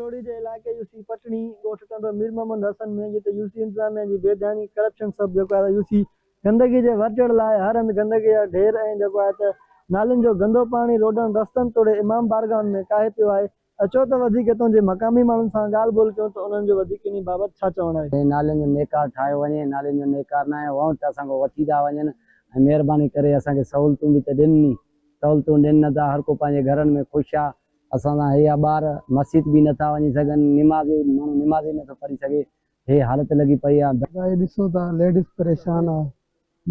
روهڙي جي علائقي يو سي پٽڻي، ڳوٺ ٽنڊو مير محمد حسن ۾ جتي يو سي انتظاميا جي بي ڌياني، ڪرپشن سبب جيڪو آهي ته يو سي گندگي جي ور چڙهيل آهي، هر هنڌ گندگي جا ڍير ۽ جيڪو آهي ته نالين جو گندو پاڻي روڊن، رستن توڙي امام بارگاهن ۾ ڪاهي پيو آهي، اچو ته وڌيڪ هتون جي مقامي ماڻهن سان ڳالهه ٻولهه ڪيون ته انهن جو وڌيڪ انهي بابت ڇا چوڻ آهي. نالين جو نيڪار ٺاهيو وڃي، نالين جو نيڪار ناهي، وونٽ اسان کان وٺي ٿا وڃن ۽ مهرباني ڪري اسان کي سهولتون به ته ڏين ني، سهولتون ڏين نه ٿا، هر ڪو پنهنجي گهرن ۾ خوش آ، اسان سان هي آ ٻار مسيت به نٿا وڃي سگهن نماز ماڻهو نماز ئي نٿو پڙهي سگهي هي حالت لڳي پئي آ. دادا هي ڏسو ٿا ليڊيز پريشان آ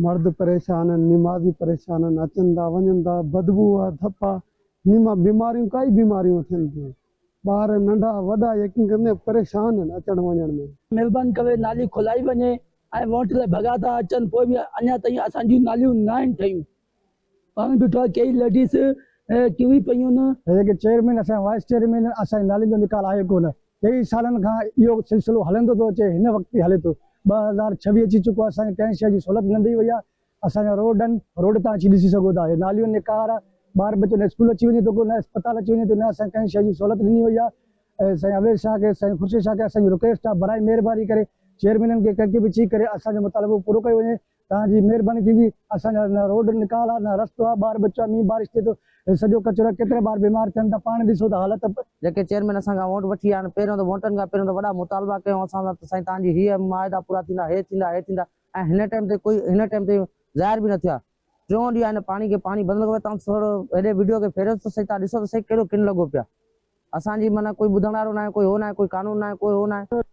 مرد پريشان آهن نمازي پريشان آهن اچن ٿا وڃن ٿا بدبو آ ڌپ آ هن مان بيماريون ڪائي بيماريون ٿين ٿيون ٻار ننڍا وڏا يقين ڪندي پريشان آهن اچڻ وڃڻ ۾. مھرباني ڪري نالي کولائي وڃي ۽ ووٽ لاء ڀڳا ٿا اچن پوء به اڃا تائين اسان جون ناليون ناهن ٺهيون. پاڻ ڏٺو آهي ڪيئي ليڊيز ڪوي پيون. هي جيڪي چيئرمين اسان جا وائيس چيئرمين آهن اسان جي نالين جو نيڪال آهي ڪونه ڪيئي سالن کان اهو سلسلو هلندو ٿو اچي هن وقت به هلي ٿو 2026 اچي چڪو آهي اسان کي ڪنهن شيء جي سهولت نه ڏئي وئي آهي اسان جا روڊ آهن روڊ تان اچي ڏسي سگهو ٿا هي ناليون نيڪار آهي ٻار ٻچو نه اسڪول اچي وڃي ٿو ڪو نه اسپتال اچي وڃي ٿو نه اسان کي ڪنهن شيء جي سهولت ڏني وئي آهي سائين اويس شاهه کي سائين خورشيد شاهه کي اسان جي رڪويسٽ آهي برائي مهرباني ڪري چيئرمينن کي ڪنهن کي به چئي ڪري اسان جو مطالبو پورو ڪيو وڃي توهان جي مهرباني ٿيندي اسان جا نه روڊ نڪال آ نه رستو آ ٻار ٻچا مينهن بارش ٿئي ٿو هي سڄو ڪچرو آ ڪيترا ٻار بيمار ٿين ٿا پاڻ ڏسو ته حالت. جيڪي چيئرمين اسان کان ووٽ وٺي ويا آهن پهريون ته ووٽن کان پهريون ته وڏا مطالبا ڪيون اسان سان ته سائين توهان جي هي معاهدا پورا ٿيندا هي ٿيندا هي ٿيندا ۽ هن ٽائيم تي ڪوئي هن ٽائيم تي ظاهر به نه ٿيا ٽيون ڏينهن آهي هن پاڻي کي پاڻي بند لڳو پيو توهان ٿورو هيڏي وڊيو کي ڦيريو ته سهي توهان ڏسو ته سهي ڪهڙو ڪن لڳو پيو آهي اسان جي معنيٰ ڪوئي ٻڌڻ وارو ناهي ڪوئي هو ناهي ڪوئي قانون ناهي ڪوئي هو ناهي.